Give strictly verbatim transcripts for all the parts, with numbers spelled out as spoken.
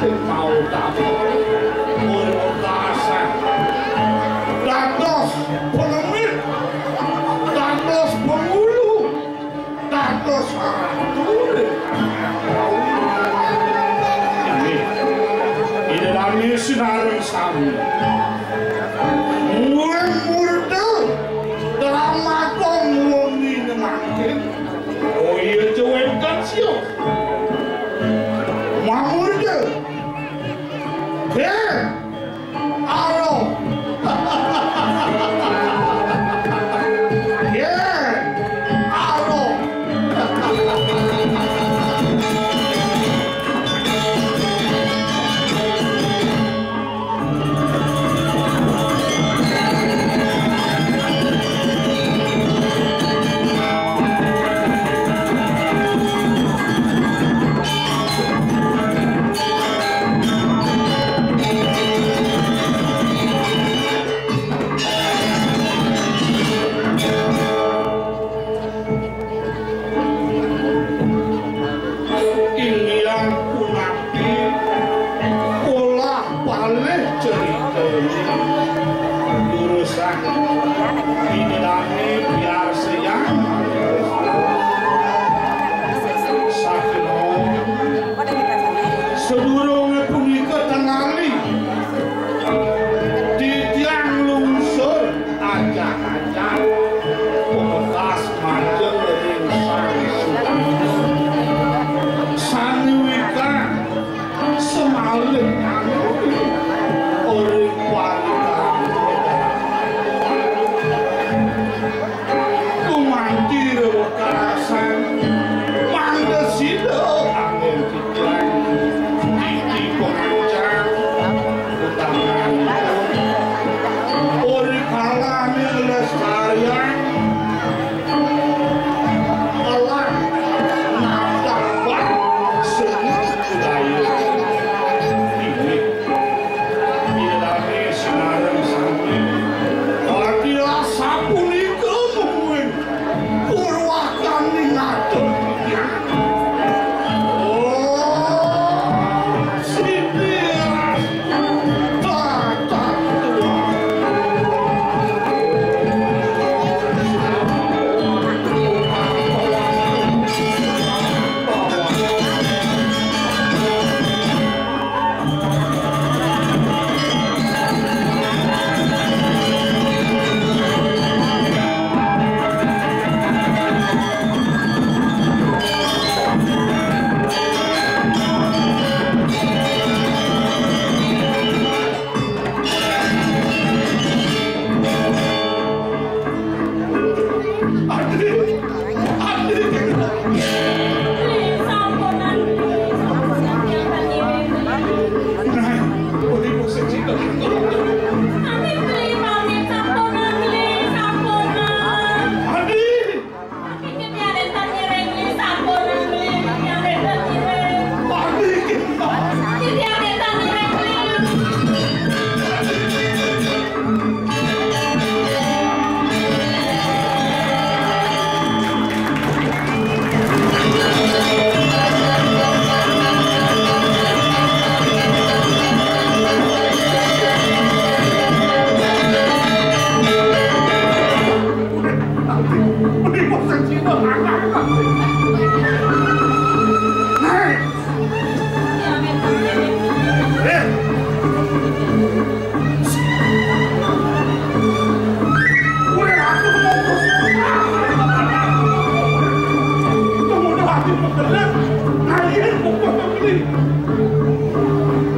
Mau damel ora kasar. Dados pelemit, dados pengulu, dados ratu. Inggih, Ida Dané sinareng sami. Muwing murda, dramaton wengi ngenangkin. Oh iya, cuwénten sios. Mamurda. Hé! Alo. Hé! Alo. Inggihan punapi olah palih cerita durusang Ida Dané piarsayang. Sakéna sadurungé punika tingali titiang lungsur ajah-ajah pemetas majeng ring Sang Suci. Sané wikan semalih ring parikan. Gumanti rewekarasan mangda sida anggén titiang titi pangancan utawi uri kalané nglestariang ngelah nabdabang seni budaya. Inggih. Ida Dané sinareng sami. Adi asapunika mungguing purwakaning atur. Oh, sini ras tatah tua.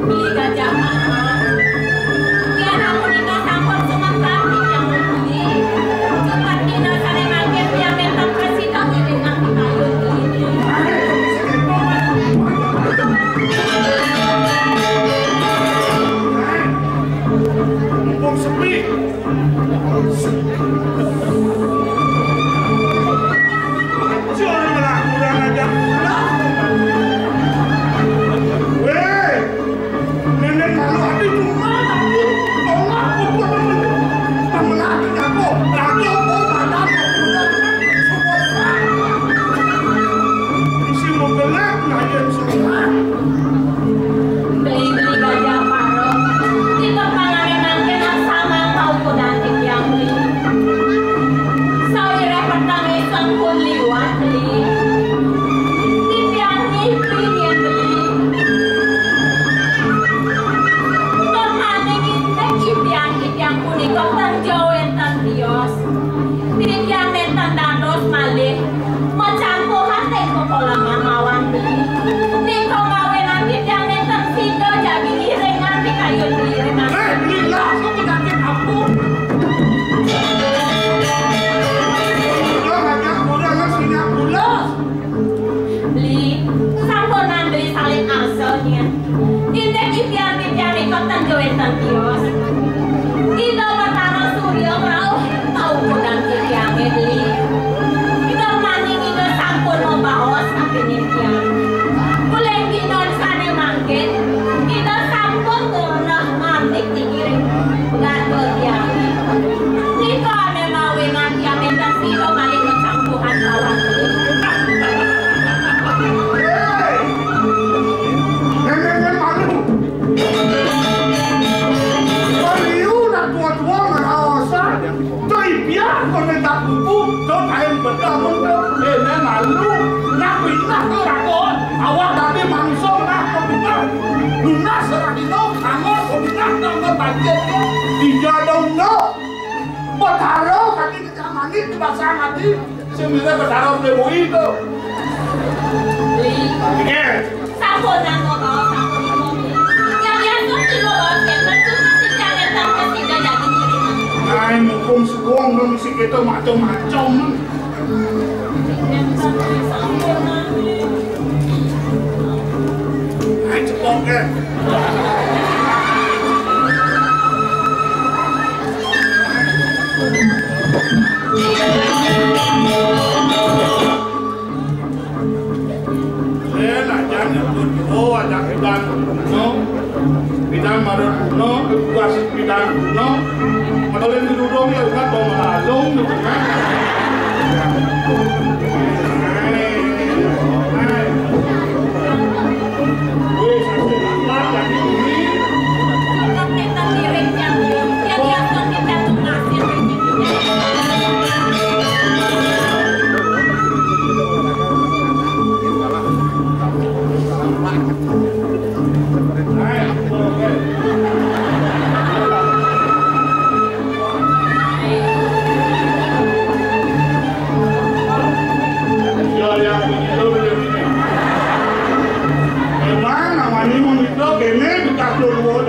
Bilih Gajah Mada. Tiang punika sampun sumekat titiang putri. Supados dina sané mangkin tiang nénten prasida ngiring nang pikayun. Laman mawon beli. Nika mawinan titiang nénten sida jagi ngiring nganti kayun beli. Eh, beli lah, sok penyakit aku. Udah ngajak, udah ngasihnya pulas. Beli, sampunang beli salin arsa nyen. Indik titiang-titiang nika ten wénten tios. Ida Batara Surya ngrauh tau kudang titiangé beli. Ida maning Ida sampun mabaos tapi titiang. Uling dina sané mangkin, Ida sampun ngenah mandik dikiring gatel tiangé. Nika ané mawinan tiang nénten sida malih kacampuhan lawan. Hei! Nénéné malu. Beliau nak tua-tua ngeraosan. Tuh ibian koné tak buku, tuh kain bedah mentu. Néné malu. Nak pindah ke rakon. Awak dadi manusia nak kebungan. Lunas serah dino, angor kebungan, angor banjir tuh. Tidak ada undang. Betara kaki kecamani di pasang hati. Sing bisa betara beli bui tuh. Beli. Oke. Sampun nang ngono, sampun ngono. Yang biasa di bawah, yang betul kan tidak ada tangga, tidak ada gini. Ai, mumpung suwung nang sing kita macam-macam. Ai, cepok, eh. Eh, najan nyebut, oh, ajak pidan kuno. Pidan marut kuno, tugas pidan kuno. Matolin dirudung ya, udah bawa lalung gitu kan. Wis, asik, apa, jadi ini? Emang namanya mau itu kene kita keluar.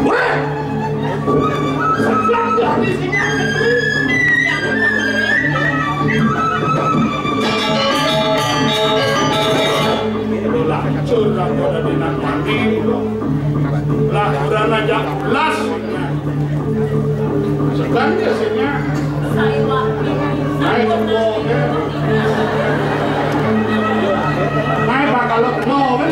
Weh! Lah, curang pada dinan mandi. Lah, kurang aja las. Sedang ya, senya. Naik ke bawah, ya. Naik bakal lo, no, kan?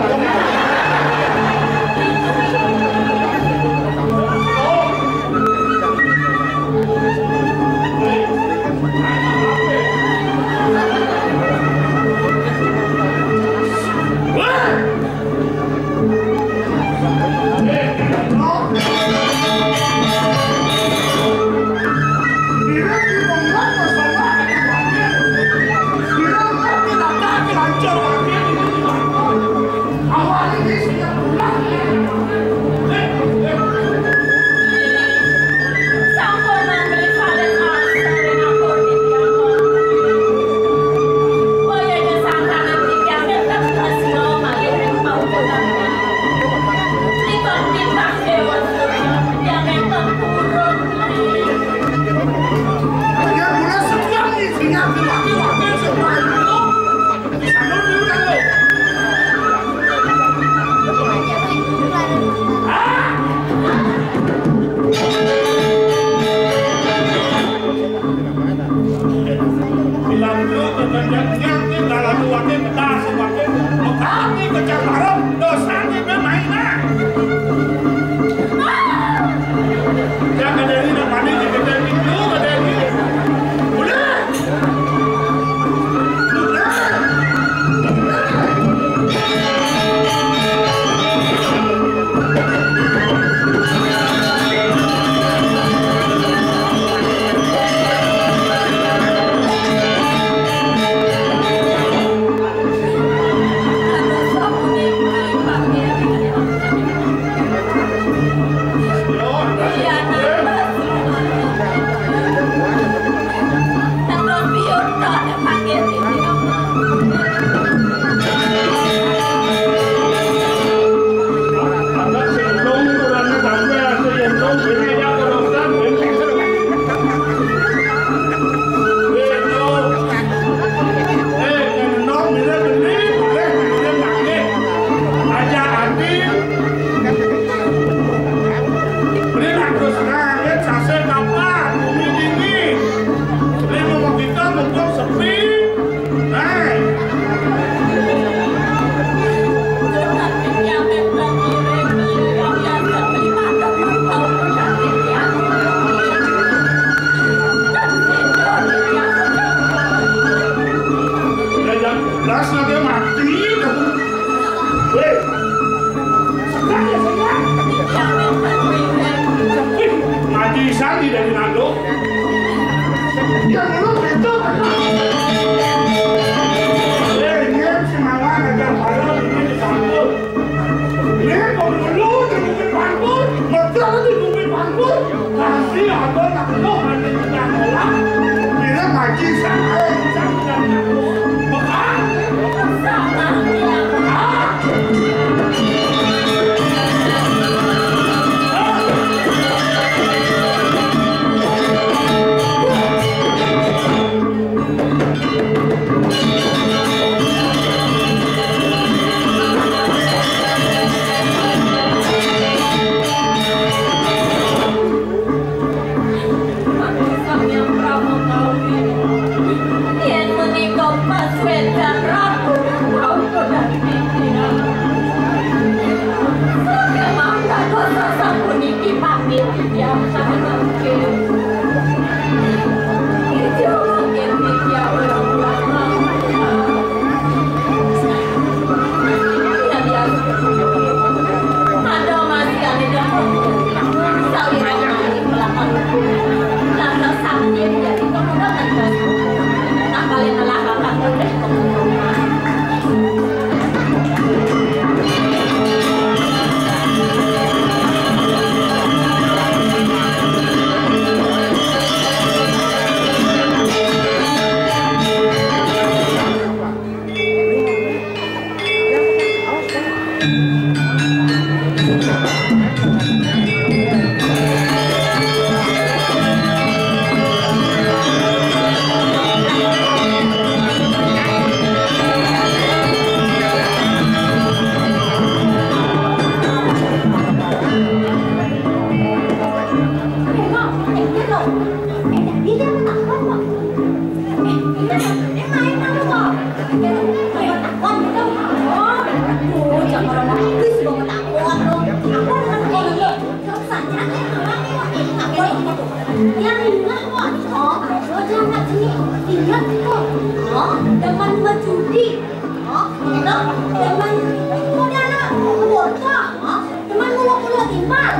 Bilang dulu, kemudian nyakit dalam wakil pedas, wakil mengkati kecakaran, dosanya bermainan. Jangan dari nak mandi di kedai itu, kedai ini. Udah. Las lagi mati. Weh. Segar ya, segar. Wih, mati sani dari nando. Yang lu itu. Eh, ini si Mawan aja kalau ini disambut. Ini pemilu di Bukit Bangkul, betul di Bukit Bangkul. Kasih abang nak lu ada di Angola. Bila ngaji saya, saya tidak tahu. Bekal. Bekal. Yen menika Mas Wedan Ratu, kula pun pikiran. Saking mangga dosa sapuniki pamit titiang saking mangke. Ijol mangke titiang ulang-ulang. Yang ingat, Wak. Oh, lo jangan sini. Ingat, Wak. Oh, demen berjudi. Oh, lo demen modal bocah. Oh, demen nguluk-nguluk timbal.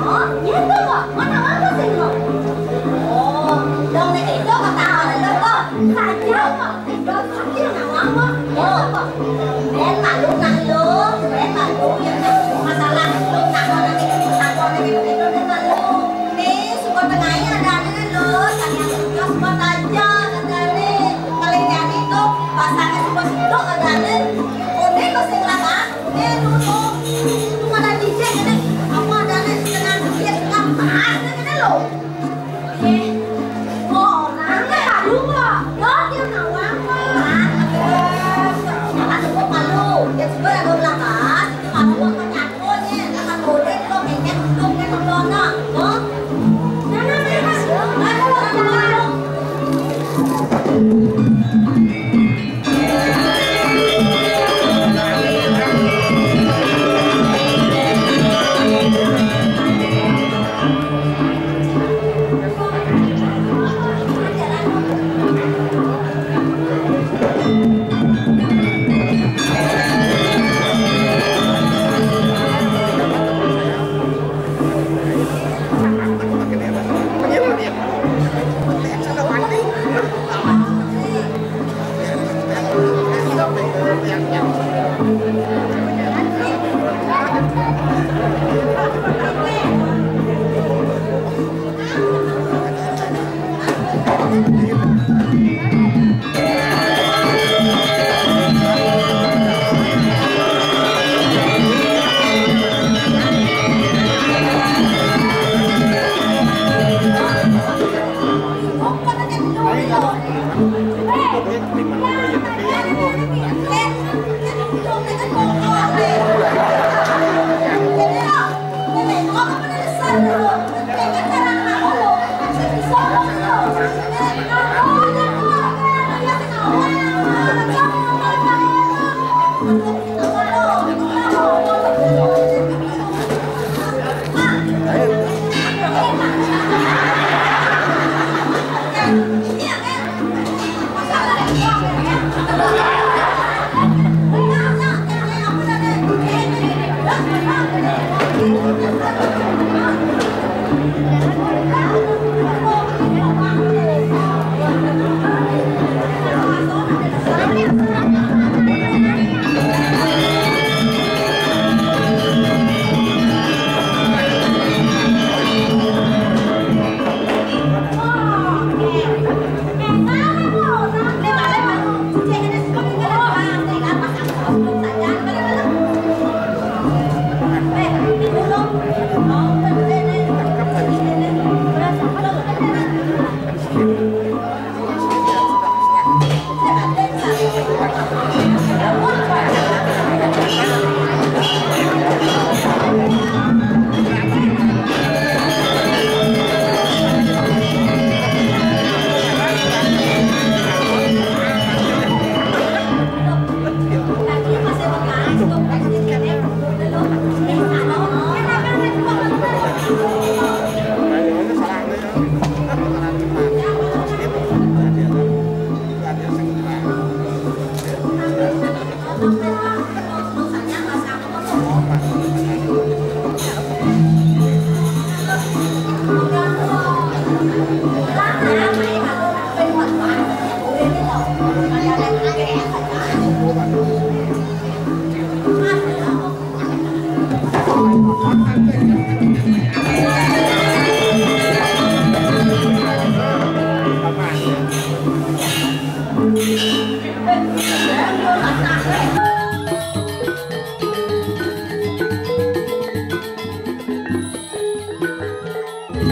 Oh, gitu, Wak. Mana apa sih lo? Oh, dong nek itu ketawa lo kok. Saja, Wak. Yen malu nak lu, yen malu yen masalah lu nak ngono iki, tak ngono iki, itu yen malu. Nih, suka tengahnya ada nih lo, tanya terus buat aja katanya. Paling jadi tuh pasangnya suka situ ada nih. Ini lo sing lama, nih lu tuh. Cuma ada cicit ini, apa ada nih setengah cicit, setengah pas nih lo.